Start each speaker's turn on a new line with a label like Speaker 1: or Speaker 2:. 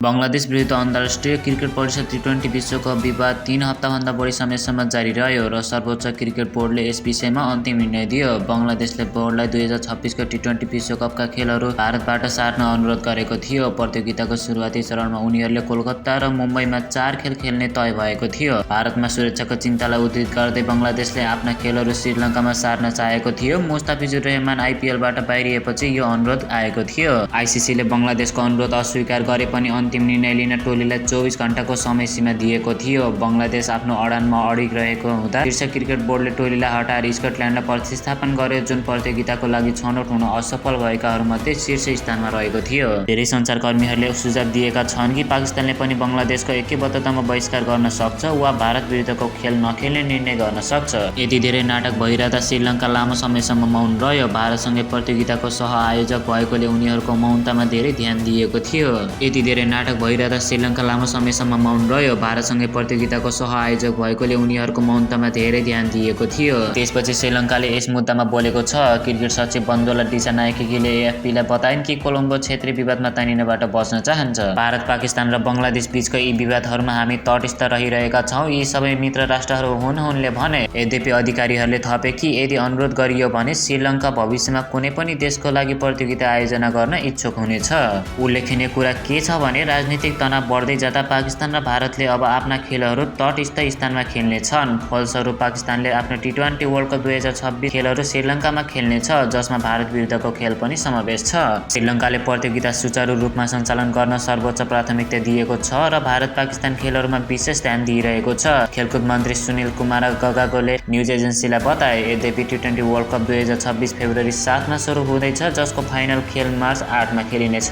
Speaker 1: बङ्गलादेश विरुद्ध अन्तर्राष्ट्रिय क्रिकेट परिषद टी20 विश्वकप विवाद 3 हप्ताभन्दा बढी समयसम्म जारी रह्यो र सर्वोच्च क्रिकेट बोर्डले यस विषयमा अन्तिम निर्णय दियो। बङ्गलादेशले बोर्डलाई 2026 को टी20 विश्वकपका खेलहरू भारतबाट सार्न अनुरोध गरेको थियो। प्रतियोगिताको सुरुवाती चरणमा उनीहरूले कोलकाता र मुम्बईमा 4 खेल खेल्ने तय भएको थियो। भारतमा सुरक्षाको चिन्तालाई उद्धृत गर्दै बङ्गलादेशले आफ्ना खेलहरू श्रीलङ्कामा सार्न चाहेको थियो। मुस्ताफिजुर रहमान आइपिएलबाट बाहिरिएपछि यो अनुरोध आएको थियो। आइसिसीले बङ्गलादेशको अनुरोध अस्वीकार गरे पनि अन्तिम निर्णय लिन टोलीलाई 24 घण्टाको समय सीमा दिएको थियो। बङ्गलादेश आफ्नो अडानमा अडिग रहेको हुँदा शीर्ष क्रिकेट बोर्डले टोलीलाई हटाएर स्कटल्यान्डलाई प्रतिस्थापन गर्यो, जुन प्रतियोगिताको लागि छनौट हुन असफल भएकाहरूमध्ये शीर्ष स्थानमा रहेको थियो। धेरै सञ्चारकर्मीहरूले सुझाव दिएका छन् कि पाकिस्तानले पनि बङ्गलादेशको एकबद्धतामा बहिष्कार गर्न सक्छ वा भारत विरुद्धको खेल नखेल्ने निर्णय गर्न सक्छ। यति धेरै नाटक भइरहँदा श्रीलङ्का लामो समयसम्म मौन रह्यो। भारतसँगै प्रतियोगिताको सह आयोजक भएकोले उनीहरूको मौनतामा धेरै ध्यान दिएको थियो। यति धेरै नाटक भइरहँदा श्रीलङ्का लामो समयसम्म मौन रह्यो। भारतसँगै प्रतियोगिताको सह आयोजक भएकोले उनीहरूको मौनतामा धेरै ध्यान दिएको थियो। त्यसपछि श्रीलङ्काले यस मुद्दामा बोलेको छ। क्रिकेट सचिव बन्दोला डिसानायकेले एएफपीलाई बताइन् कि कोलम्बो क्षेत्रीय विवादमा तानिनबाट बच्न चाहन्छ। भारत, पाकिस्तान र बङ्गलादेश बीचको यी विवादहरूमा हामी तटस्थ रहिरहेका छौँ, यी सबै मित्र राष्ट्रहरू हुन्, उनले भने। यद्यपि अधिकारीहरूले थपे कि यदि अनुरोध गरियो भने श्रीलङ्का भविष्यमा कुनै पनि देशको लागि प्रतियोगिता आयोजना गर्न इच्छुक हुनेछ। उल्लेखनीय कुरा के छ भने राजनीतिक तनाव बढ्दै जाँदा पाकिस्तान र भारतले अब आफ्ना खेलहरू तटस्थ स्थानमा खेल्ने छन्। फलस्वरूप पाकिस्तानले आफ्नो टी20 वर्ल्ड कप 2026 खेलहरू श्रीलङ्कामा खेल्नेछ, जसमा भारत विरुद्धको खेल पनि समावेश छ। श्रीलङ्काले प्रतियोगिता सुचारू रूपमा सञ्चालन गर्न सर्वोच्च प्राथमिकता दिएको छ र भारत पाकिस्तान खेलहरूमा विशेष ध्यान दिइरहेको छ, खेलकुद मन्त्री सुनिल कुमार गगागोले न्युज एजेन्सीलाई बताए। यद्यपि टी20 वर्ल्ड कप 2026 फेब्रुअरी 7 मा सुरु हुँदैछ, जसको फाइनल खेल मार्च 8 मा खेलिनेछ।